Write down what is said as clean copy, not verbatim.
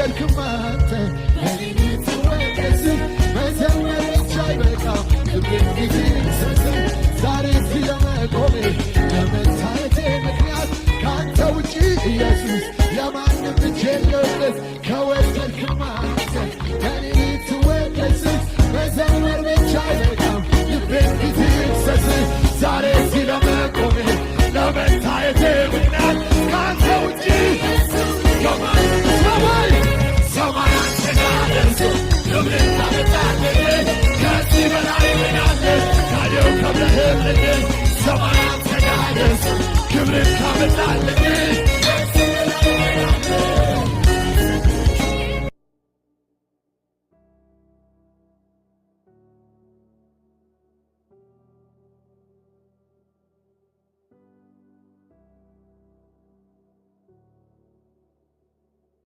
ከወደድክማ አንተ በእኔ ልትወደስ መዘመር ብቻ አይበቃም፣ ልቤን ፊት ይክሰስ። ዛሬ እዚህ ለመቆሜ፣ ለመታየቴ ምክንያት ከአንተ ውጪ ኢየሱስ የማንም እጅ የለበት። ከወደድክማ አንተ በእኔ ልትወደስ መዘመር ብቻ አይበቃም፣ ልቤን ፊት ይክሰስ። ዛሬ እዚህ ለመቆሜ፣ ለመታየቴ ምክንያት ከአንተ ውጪ ሰማይ ሰማይ አንተ ጋር ደርሶ ክብርን ታመጣለህ። ከዚህ በላይ ምን አለ? ካየው ከብረህልኝ። ሰማይ አንተ ጋር ደርሶ ክብርን ታመጣለህ።